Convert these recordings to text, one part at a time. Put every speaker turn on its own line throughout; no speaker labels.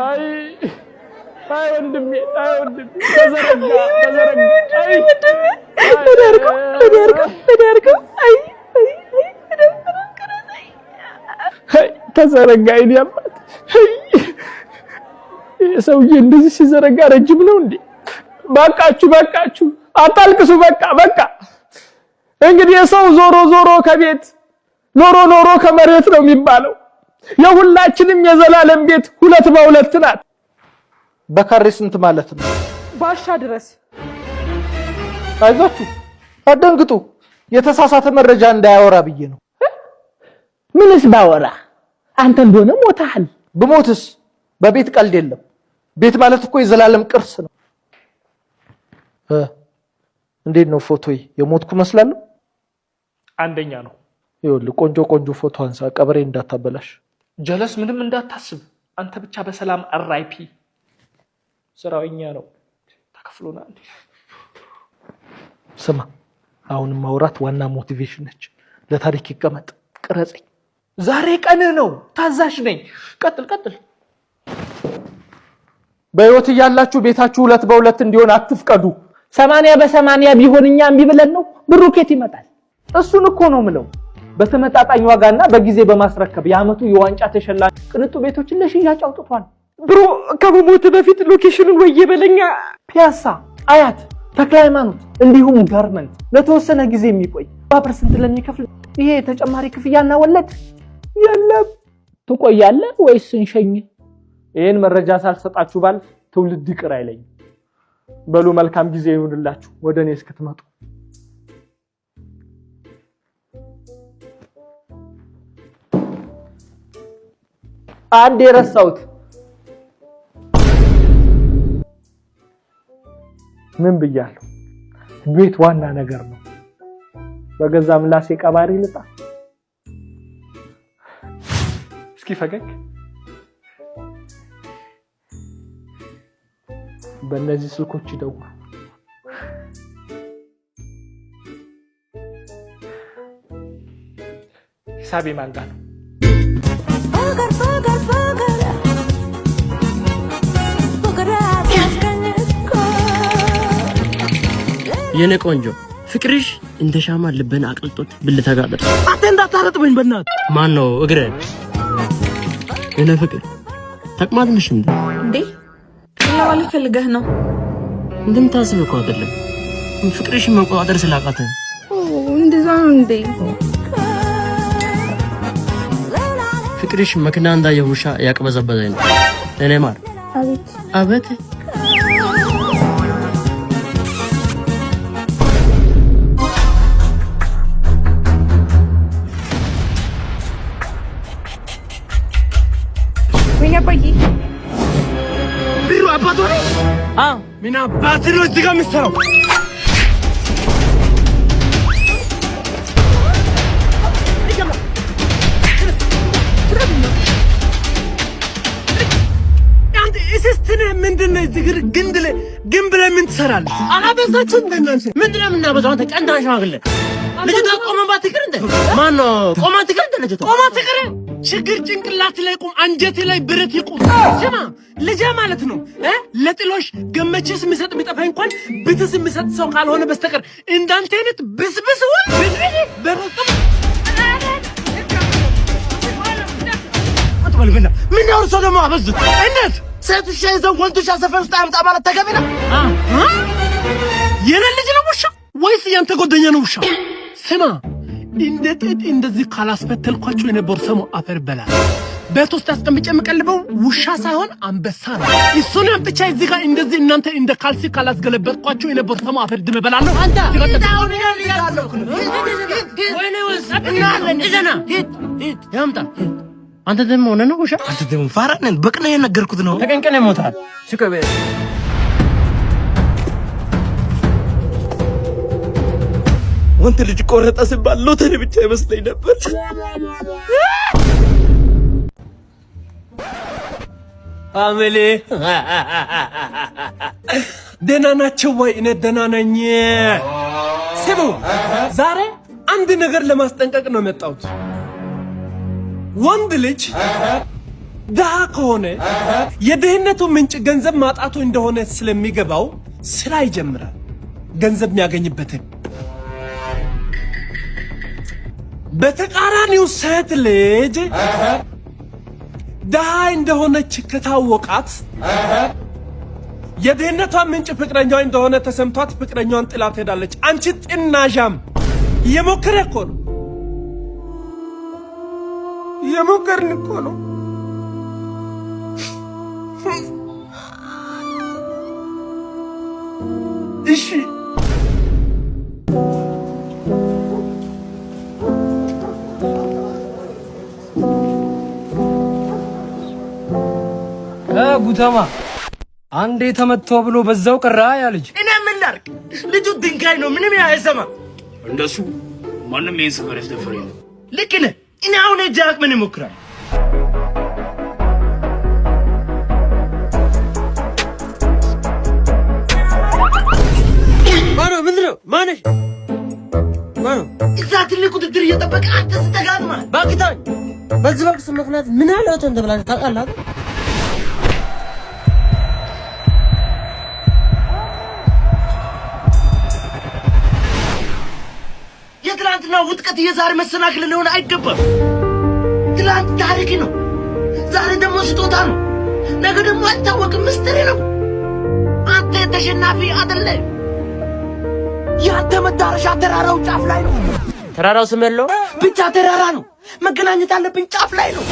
አይ አይ ወንድሜ፣ አይ ወንድሜ፣ ተዘረጋ ተዘረጋ። አይ አይ አይ ተዘረጋ። የእኔ አባት፣ ሰውዬ እንደዚህ ሲዘረጋ ረጅም ነው እንዴ? በቃችሁ፣ በቃችሁ፣ አታልቅሱ። በቃ በቃ። እንግዲህ የሰው ዞሮ ዞሮ ከቤት፣ ኖሮ ኖሮ ከመሬት ነው የሚባለው። የሁላችንም የዘላለም ቤት 2 በ2 ናት።
በካሬ ስንት ማለት ነው?
ባሻ ድረስ።
አይዟችሁ፣ አትደንግጡ። የተሳሳተ መረጃ እንዳያወራ ብዬ ነው።
ምንስ ባወራ፣ አንተ እንደሆነ ሞተሃል።
ብሞትስ በቤት ቀልድ የለም። ቤት ማለት እኮ የዘላለም ቅርስ ነው። እንዴት ነው ፎቶዬ? የሞትኩ መስላለሁ?
አንደኛ ነው።
ይኸውልህ፣ ቆንጆ ቆንጆ ፎቶ አንሳ፣ ቀብሬ እንዳታበላሽ።
ጀለስ፣ ምንም እንዳታስብ፣ አንተ ብቻ በሰላም RIP። ስራው የኛ ነው፣ ተከፍሎናል።
ስማ፣ አሁን ማውራት ዋና motivation ነች። ለታሪክ ይቀመጥ። ቅረጸኝ።
ዛሬ ቀንህ ነው። ታዛዥ ነኝ። ቀጥል ቀጥል። በህይወት እያላችሁ ቤታችሁ 2 በ2 እንዲሆን አትፍቀዱ። 80 በ80 ቢሆን እኛ እምቢ ብለን ነው። ብሩ ኬት ይመጣል?
እሱን እኮ ነው ምለው። በተመጣጣኝ ዋጋና በጊዜ በማስረከብ የዓመቱ የዋንጫ ተሸላሚ ቅንጡ ቤቶችን ለሽያጭ አውጥቷል።
Bro፣ ከመሞት በፊት location ኑን ወይ በለኛ።
ፒያሳ፣ አያት፣ ተክለ ሃይማኖት እንዲሁም ጋርመንት ለተወሰነ ጊዜ የሚቆይ 70% ለሚከፍል ይሄ ተጨማሪ ክፍያና ወለድ የለም።
ትቆያለህ ወይስ እንሸኝ? ይህን መረጃ ሳልሰጣችሁ ባልፍ ትውልድ ይቅር አይለኝም። በሉ፣ መልካም ጊዜ ይሁንላችሁ ወደ እኔ እስክትመጡ።
አንድ የረሳሁት።
ምን ብያለሁ? ቤት ዋና ነገር ነው። በገዛ ምላሴ ቀባሪ ልጣ። እስኪ ፈገግ። በእነዚህ ስልኮች ይደውሉ። ሂሳቤ ማን ጋር ነው?
ፍቅር ፍቅር ፍቅር ፍቅር አስያዝከኝ እኮ።
የኔ ቆንጆ፣ ፍቅርሽ እንደ ሻማ ልብን አቅልጦት ብልታ ጋር ደርሷል።
አንተ እንዳታረጥበኝ በእናትህ።
ማን ነው እግረን? የኔ ፍቅር፣ ተቅማጥ ነሽ እንዴ?
እንዴ፣ ምን ለማለት ፈልገህ ነው?
እንደምታስብ እኮ አይደለም። ፍቅርሽን መቆጣጠር ስላቃተ።
እንደዛ ነው እንዴ?
ፍቅርሽ መኪና እንዳየ ውሻ ያቅበዘበዘኝ ነው። እኔ ማር።
አቤት።
አቤት።
ወይኔ አባዬ።
ብሩ አባቱ ነው።
አዎ።
ምን አባት ነው እዚህ ጋር የምትሰራው? አንተ እስስት ነህ። ምንድን ነው እዚህ ግር ግንድ ላይ ግንብ ላይ ምን ትሰራለህ? አላበዛችሁም እንደ እናንተ?
ምንድን ነው የምናበዛው? አንተ ቀንዳን ሽማግሌ፣ ልጅቷ ቆመባት ትቅር እንደ ማን ነው? ቆማ ትቅር እንደ ልጅቷ።
ቆማ ትቅር። ችግር ጭንቅላት ላይ ቁም፣ አንጀቴ ላይ ብረት ይቁም። ስማ፣ ልጄ ማለት ነው ለጥሎሽ ገመችስ የሚሰጥ የሚጠፋ እንኳን ብትስ የሚሰጥ ሰው ካልሆነ በስተቀር እንዳንተ አይነት ብስብስ ወይ ብስብስ በፍጹም። ምን ያወር ሰው ደግሞ አበዙት። እንዴት
ሴት ውሻ ይዘው ወንድ ውሻ ሰፈር ውስጥ አምጣ ማለት ተገቢ ነው?
የኔ ልጅ ነው ውሻ ወይስ ያንተ ጓደኛ ነው ውሻ? ስማ፣ እንደ ጥጥ እንደዚህ ካላስፈተልኳቸው የነበሩ ሰሙ አፈር በላ። ቤት ውስጥ አስቀምጬ የምቀልበው ውሻ ሳይሆን አንበሳ ነው። እሱን አምጥቼ እዚህ ጋር እንደዚህ እናንተ እንደ ካልሲ ካላስገለበጥኳቸው የነበሩ ሰሙ አፈር ድሜ እበላለሁ።
አንተ ያምጣ። አንተ ደግሞ ሆነ ነው ውሻ።
አንተ ደግሞ ፋራ ነህ። በቅና የነገርኩት ነው።
ተቀንቀን ይሞታል።
ወንድ ልጅ ቆረጠ ሲባል ሎተሪ ብቻ ይመስለኝ ነበር።
Family፣ ደህና ናቸው ወይ? እኔ ደህና ነኝ። ስሙ፣ ዛሬ አንድ ነገር ለማስጠንቀቅ ነው የመጣሁት። ወንድ ልጅ ድሃ ከሆነ የድህነቱ ምንጭ ገንዘብ ማጣቱ እንደሆነ ስለሚገባው ስራ ይጀምራል፣ ገንዘብ የሚያገኝበትን። በተቃራኒው ሴት ልጅ ድሃ እንደሆነች ከታወቃት የድህነቷ ምንጭ ፍቅረኛዋ እንደሆነ ተሰምቷት ፍቅረኛዋን ጥላ ትሄዳለች። አንቺ ጥናዣም፣ እየሞከረ እኮ ነው፣ እየሞከርን እኮ ነው። እሺ።
ጉተማ አንዴ ተመቶ ብሎ በዛው ቀራ ያ ልጅ።
እኔ ምን ላድርግ? ልጁ ድንጋይ ነው፣ ምንም አይሰማ።
እንደሱ ማንም ይህን ሰፈር ያስደፈረኝ ነው።
ልክ ነህ። እኔ አሁን ሄጄ አቅሜን እሞክራለሁ።
ማነው? ምንድን ነው? ማነሽ? ማነው?
እዛ ትልቅ ውድድር እየጠበቀ አንተ ስተጋጥማል።
እባክህ ተወኝ። በዚህ ቦክስ ምክንያት ምን ያህል ህይወት እንደበላሽ ታውቃለህ አይደል?
የትላንትና ውድቀት የዛሬ መሰናክል ሊሆን አይገባም። ትላንት ታሪክ ነው፣ ዛሬ ደግሞ ስጦታ ነው፣ ነገ ደግሞ አይታወቅም፣ ምስጢር ነው። አንተ ተሸናፊ አይደለም። የአንተ መዳረሻ ተራራው ጫፍ ላይ ነው።
ተራራው ስም የለውም።
ብቻ ተራራ ነው። መገናኘት አለብኝ ጫፍ ላይ ነው።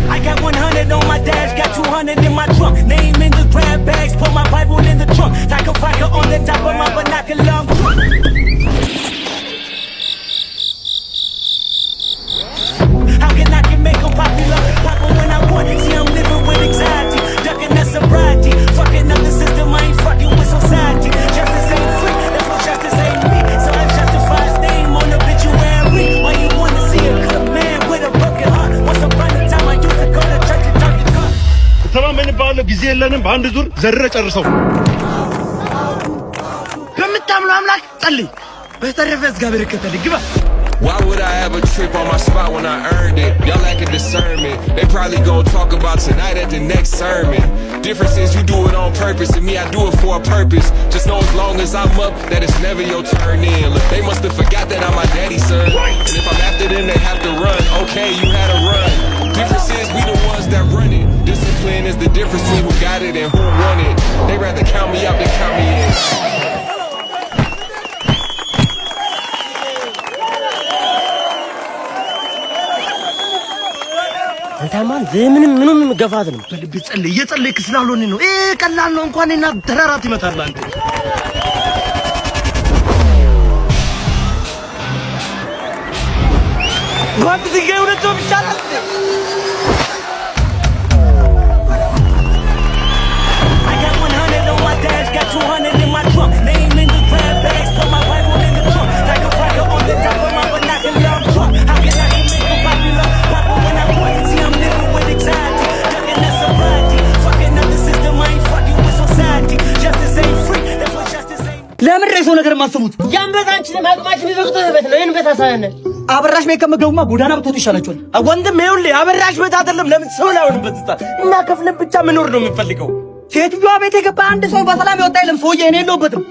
I got 100 on my dash, got 200 in my trunk. Name in the grab bags, put my Bible in the trunk. Like a vodka on the top of my binocular. I'm drunk. How can I can make 'em popular? Pop 'em when I want. See, I'm living with anxiety, ducking that sobriety. Fucking up the system, I ain't fucking with society. Justice ain't free, that's what justice ain't me. So I justify his name on obituary. Why you wanna see a good man with a broken heart? Once upon a time, I used to go to church and talk to God.
ተማመንብሃለሁ። ጊዜ የለንም። በአንድ ዙር ዘርረ ጨርሰው።
በምታምነው አምላክ ጸልይ። በተረፈ እግዚአብሔር ይከተልህ። ግባ።
Why would I ever trip on my spot when I earned it? Y'all lacking discernment. They probably gon' talk about tonight at the next sermon. Difference is you do it on purpose, and me, I do it for a purpose. Just know as long as I'm up, that it's never your turn in. Look, they must have forgot that I'm my daddy's son. And if I'm after them, they have to run. Okay, you had a run. Difference is we the ones that run it. Discipline is the difference between who got it and who won it. They rather count me out than count me in.
አንተማ ምንም ምንም ገፋት ነው።
በልብ ጸልይ። እየጸለይክ ስላልሆነ ነው። ይሄ ቀላል ነው። እንኳን እና ተራራ ትመታለህ አንተ። በአንድ ድንጋይ ሁለት ወፍ ይሻላል።
I got 100 on my dash, got 200 in my trunk. Name in the grab bags, put my Bible in the trunk. Like a vodka on the top of my binocular. I'm drunk. How can I can make 'em popular? Pop 'em when I want. See, I'm living with anxiety, ducking that sobriety. Fucking up the system, I ain't fucking with society. Justice ain't free, that's what justice ain't.
ለምን የሰው ነገር የማሰሙት?
ያን ቤት አንችልም። አቅማችን የሚፈቅደው ቤት ነው። ይህን ቤት አሳየን።
አበራሽ ቤት ከምገቡማ ጎዳና ብትወጡ ይሻላችኋል። ወንድም ይኸውልህ፣ አበራሽ ቤት አይደለም። ለምን ሰው ላይሆንበት ስታ እና ከፍለን ብቻ መኖር ነው የምንፈልገው። ሴትዮዋ ቤት የገባ አንድ ሰው በሰላም የወጣ የለም። ሰውዬ እኔ የለሁበትም።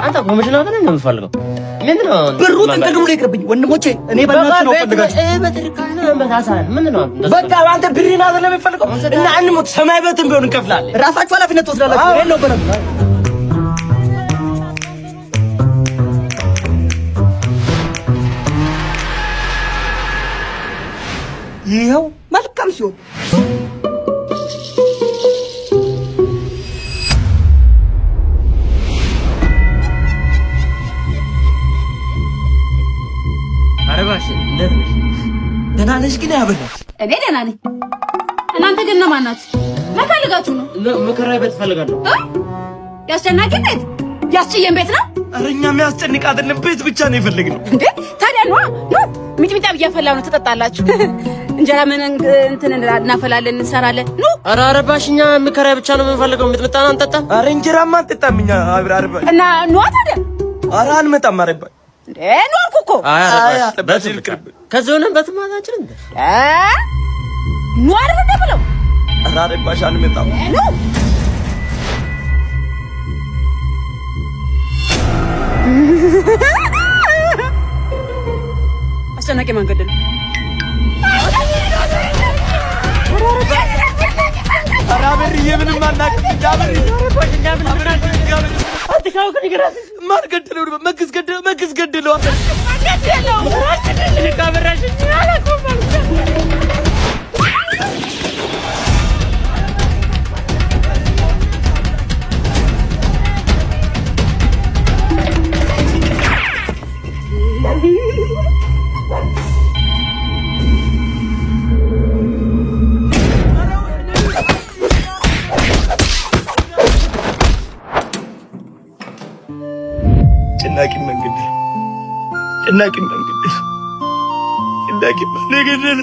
አንተ ኮሚሽን አይደል እንደምትፈልገው? ምንድን ነው
ብሩ ጥንቅቅ ብሎ ይቅርብኝ ወንድሞቼ። እኔ በእናትህ ነው ፈልጋችሁ።
ቤት ርካሽ ነው። ቤት አሳየን። ምንድን ነው
በቃ አንተ ብሬን አይደለም የምፈልገው እና አንሞት ሰማይ ቤትም ቢሆን እንከፍላለን። ራሳችሁ ኃላፊነት ትወስዳላችሁ። እኔ የለሁበትም። ይኸው መልካም ሲሆን
አረባሽ እንዴት ነሽ?
ደህና ነሽ ግን ያበላሽ
እኔ ደህና ነኝ። እናንተ ግን እነማን ናችሁ? ምን ፈልጋችሁ ነው?
መከራዬ ቤት እፈልጋለሁ።
እ? ያስጨናቂ ቤት ያስችየን ቤት ነው
ኧረ እኛ የሚያስጨንቅ አይደለም፣ ቤት ብቻ ነው የፈለግነው።
እንዴ? ታዲያ ኗ ኑ። ሚጥሚጣ እያፈላሁ ነው፣ ትጠጣላችሁ። እንጀራ ምን እንትን እናፈላለን፣ እንሰራለን። ኑ።
ኧረ አረባሽ፣ እኛ ምከራይ ብቻ ነው የምንፈልገው። ሚጥሚጣን አንጠጣም።
ኧረ እንጀራማ አንጠጣም እኛ። አረባሽ
እና ኑ ታዲያ።
ኧረ አንመጣም አረባሽ።
እንዴ ኑ አልኩህ እኮ።
አይ አረባሽ፣ ከዚህ ሆነን በትም አንችልም እንዴ?
ኑ አይደል እንደ ብለው።
ኧረ አረባሽ አንመጣም።
ኑ። አስጨናቂ መንገድ ነው።
ኧረ አበርዬ ምንም አናውቅም። ማን ገደለው? መግዝ ገደለው። መግዝ ገደለው። ጭናቂ መንገድ ጭናቂ መንገድ ጭናቂ መንገድ።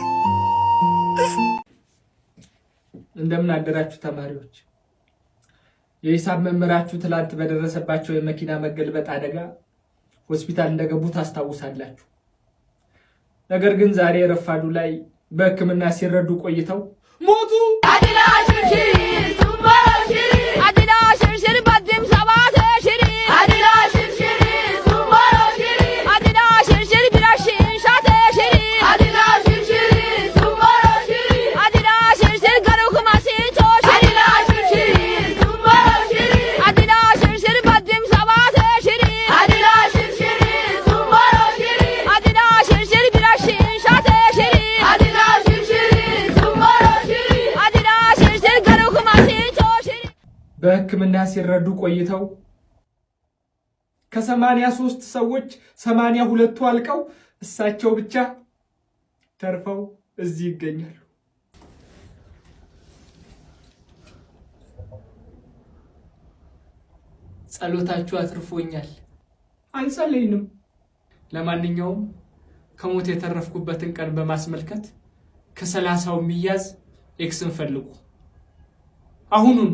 እንደምን አደራችሁ ተማሪዎች። የሂሳብ መምህራችሁ ትላንት በደረሰባቸው የመኪና መገልበጥ አደጋ ሆስፒታል እንደገቡ ታስታውሳላችሁ። ነገር ግን ዛሬ ረፋዱ ላይ በሕክምና ሲረዱ ቆይተው ሞቱ። በሕክምና ሲረዱ ቆይተው ከ83 ሰዎች 82ቱ አልቀው እሳቸው ብቻ ተርፈው እዚህ ይገኛሉ። ጸሎታችሁ አትርፎኛል። አልጸለይንም። ለማንኛውም ከሞት የተረፍኩበትን ቀን በማስመልከት ከ30ው የሚያዝ X ን ፈልጉ አሁኑን።